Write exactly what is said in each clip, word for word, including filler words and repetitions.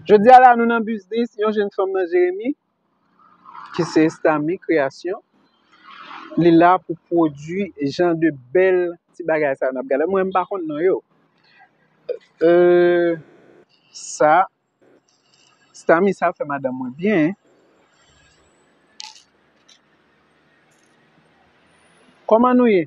Jodi a la, nou nan biznis yon jèn fanm nan Jeremi, ki se Stamy Création. Li la pou pwodui jan de bèl ti bagay sa n ap gade. Mwen, m pa konn non yo. Euh, sa, Stamy, sa fè madanm mwen byen, hein. Kòman nou ye?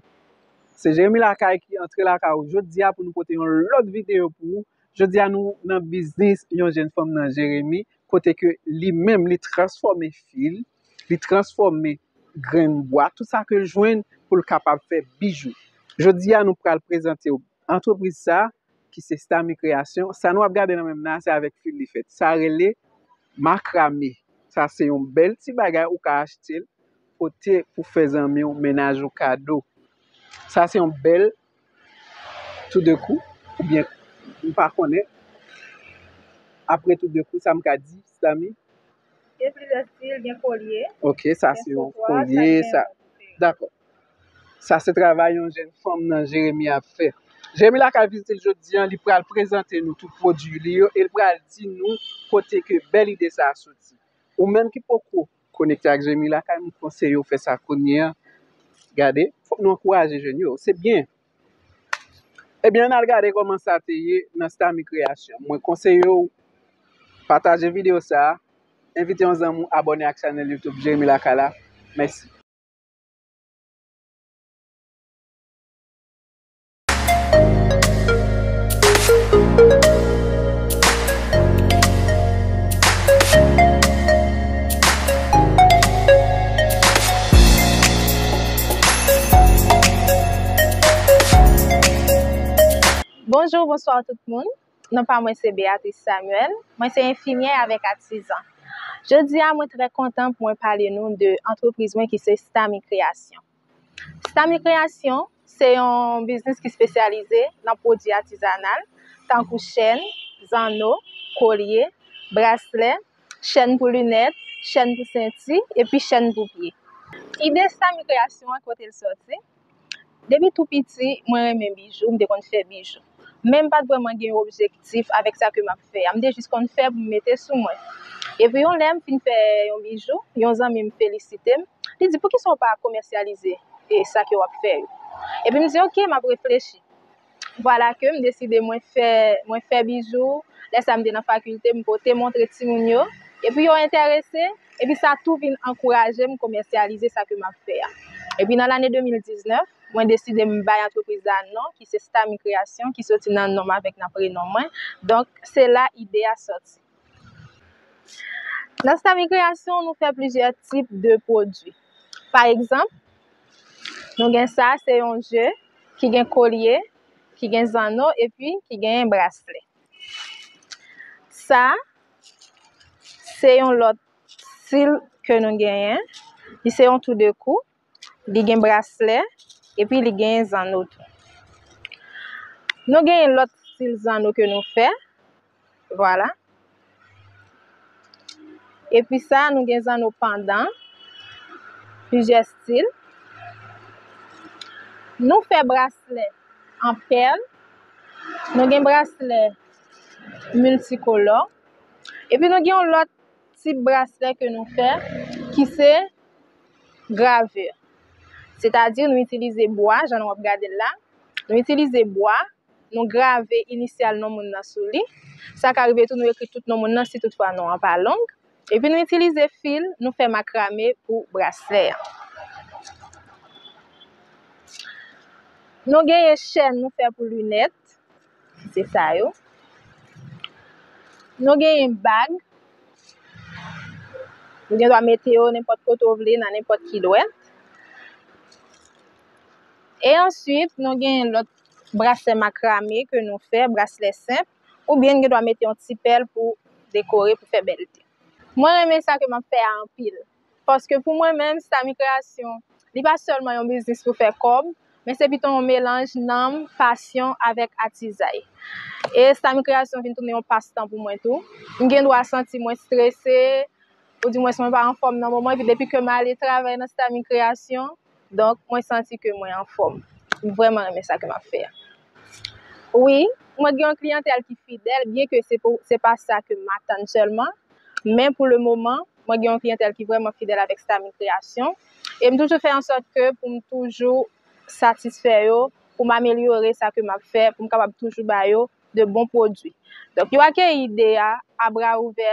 Se Jeremy Lakay ki antre lakay ou jodi a pou nou pote yon lòt videyo pou ou. Jodi a nou nan biznis yon jèn fanm nan Jeremi, kote ke li menm li transfòme fil, li transfòme grenn bwa, tout sa ke l jwenn pou l kapab fè bijou. Jodi a nou pral prezante w antrepriz sa, ki se Stamy Création. Sa nou ap gade nan men m nan, se avèk fil li fèt. Sa rele makrame. Sa se yon bèl ti bagay ou ka achte l pote pou fè zanmi w, mennaj ou kado. Sa se yon bèl toudenkou, oubyen m pa konnen. Apre toudenkou, sa m ka di, Stamy? Gen plizyè stil, gen kolye, ok, sa gen se yon sotwa, kolye, sa gen sa. Dakò. Sa se travay yon jèn fanm nan Jeremi ap fè. Jeremi Lakay vizite l jodi a, li pral prezante nou tout pwodui li yo e l pral di nou kote ke bèl ide sa a soti. Ou menm ki poko konekte ak Jeremi Lakay, m konseye w fè sa kounye a. Gade, fòk nou ankouraje jèn yo. Se byen. Ebyen, ann al gade kòman sa te ye nan Stamy Création. Mwen konseye w pataje videyo sa a, envite yon zanmi w abòne ak chanèl YouTube Jeremy Lakay la. Mèsi. Bonjou, bonswa tout moun. Non pa mwen se Béatrice Samuel. Mwen se enfimyè avèk atizan. Jodi a, mwen trè kontan pou mwen pale nou de antrepriz mwen ki se Stamy Création. Stamy Création se yon biznis ki espesyalize nan pwodui atizanal, tankou chèn, zanno, kolye, braslè, chèn pou linèt, chèn pou senti, epi chèn pou pye. Ide Stamy Création an, kote l sòti? Depi tou piti, mwen renmen bijou, m te konn fè bijou. Men m pa t vrèman gen yon objektif avèk sa ke m ap fè a. M te jis konn fè pou m mete sou mwen. Epi yon lè m fin fè yon bijou, yon zanmi m felisite m. Li di, "Poukisa w pa komèsyalize, e, sa ke w ap fè yo?" Epi m di, "Ok, m ap reflechi." Vwala ke m deside mwen fè, mwen fè bijou. Lè sa a m te nan fakilte, m pote montre timoun yo. Epi yo enterese. Epi sa tou vin ankouraje m komèsyalize sa ke m ap fè a. Epi nan lane de mil diznèf, mwen deside m bay antrepriz la non, ki se Stamy Création, ki soti nan non m avèk nan prenon mwen. Donk, se la ide a sòti. Nan Stamy Création, nou fè plizyè tip de pwodui. Pa egzanp, nou gen sa, se yon je ki gen kolye, ki gen zanno, epi ki gen braslè. Sa, se yon lòt stil ke nou genyen. Li se yon toudenkou. Li gen braslè, epi li gen zanno tou. Nou gen lòt stil zanno ke nou fè. Vwala. Epi sa, nou gen zanno pandan, plizyè stil. Nou fè braslè an pèl. Nou gen braslè miltikolò. Epi nou gen yon lòt tip braslè ke nou fè, ki se grave. Sètadi, nou itilize bwa, jan nou ap gade l la. Nou itilize bwa, nou grave inisyal non moun nan sou li. Sa ka rive tou, nou ekri tout non moun nan, si toutfwa non an pa long. Epi nou itilize fil, nou fè makrame pou braslè a. Nou genyen chèn, nou fè pou linèt. Se sa yo. Nou genyen bag. Ou gen dwa mete yo nenpòt kote w vle, nan nenpòt kilwèt. E answit, nou genyen lòt braslè makrame ke nou fè, braslè senp, oubyen n gen dwa mete yon ti pèl pou dekore, pou fè bèlte. Mwen renmen sa ke m ap fè a anpil. Paske pou mwen menm, Stamy Création, li pa sèlman yon biznis pou fè kòb, men se pito yon melanj nanm, pasyon avèk atizay. E Stamy Création vin tounen yon pastan pou mwen tou. M gen dwa santi mwen strese, oudimwens mwen pa anfòm nan moman, epi depi ke m ale travay nan Stamy Création, donk mwen santi ke mwen anfòm. M vrèman renmen sa ke m ap fè a. Wi, Mwen gen yon kliyantèl ki fidèl, byen ke se pou, se pa sa ke m atann sèlman, men pou le moman, mwen gen yon kliyantèl ki vrèman fidèl avèk Stami Kreasyon. E m toujou fè an sòt ke pou m toujou satisfè yo, pou m amelyore sa ke m ap fè, pou m kapab toujou ba yo de bon pwodui. Donk, yo akeyi ide a a bra ouvè,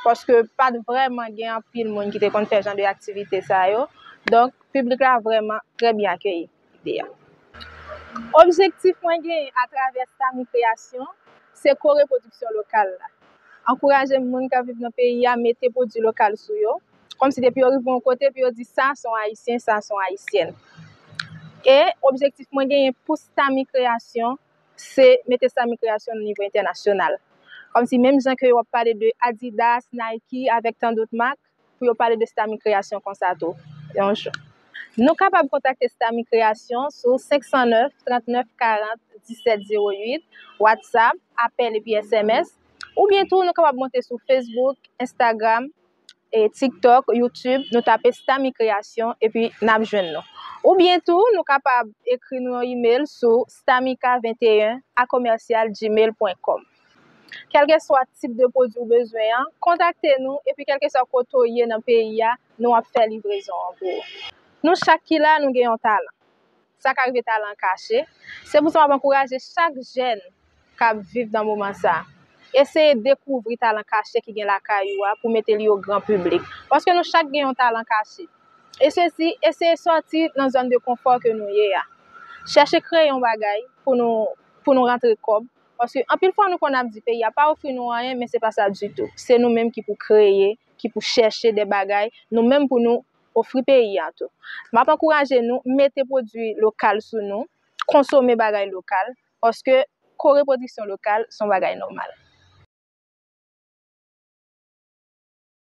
paske pa t vrèman gen anpil moun ki te konn fè jan de aktivite sa yo. Donk, piblik la vrèman trè byen akeyi ide a. Objektif mwen genyen atravè Stami Kreasyon, se kore pwodiksyon lokal la. Ankouraje moun k ap viv nan peyi a mete pwodui lokal sou yo. Kòmsi depi yo rive yon kote, pou yo di sa se yon Ayisyen, sa se yon Ayisyèn. E objektif mwen genyen pou Stami Kreasyon, se mete Stami Kreasyon nan nivo entènasyonal. Kòmsi menm jan ke w ap pale de Adidas, Nike, avèk tan dòt mak, pou yo pale de Stami Kreasyon konsa tou, yon jou. Nou kapab kontakte Stami Kreasyon sou senk san nèf, trant nèf, karant, disèt zewo uit, WhatsApp, apèl epi S M S, oubyen tou nou kapab monte sou Facebook, Instagram, e TikTok, YouTube, nou tape Stami Kreasyon epi n ap jwenn nou. Oubyen tou, nou kapab ekri nou yon imèl sou stamika venteyen a komèsyal gmail pwen kòm. Kèlkeswa tip de pwodui ou bezwen an, kontakte nou, epi kèlkeswa kote w ye nan peyi a, nou ap fè livrezon an pou ou. Nou chak ki la, nou gen yon talan. Sa ka rive talan kache. Se pou sa m ap ankouraje chak jèn k ap viv nan moman sa a. Eseye dekouvri talan kache ki gen lakay ou a pou mete li o gran piblik. Paske nou chak gen yon talan kache. E sesi, eseye sòti nan zòn de konfò ke nou ye a. Chèche kreye yon bagay pou nou, pou nou rantre kòb. Paske anpil fwa nou konn ap di peyi a pa ofri nou anyen, men se pa sa ditou. Se nou menm ki pou kreye, ki pou chèche de bagay, nou menm pou nou ofri peyi a tou. M ap ankouraje nou mete pwodui lokal sou nou, konsome bagay lokal, paske kore pwodiksyon lokal se yon bagay nòmal.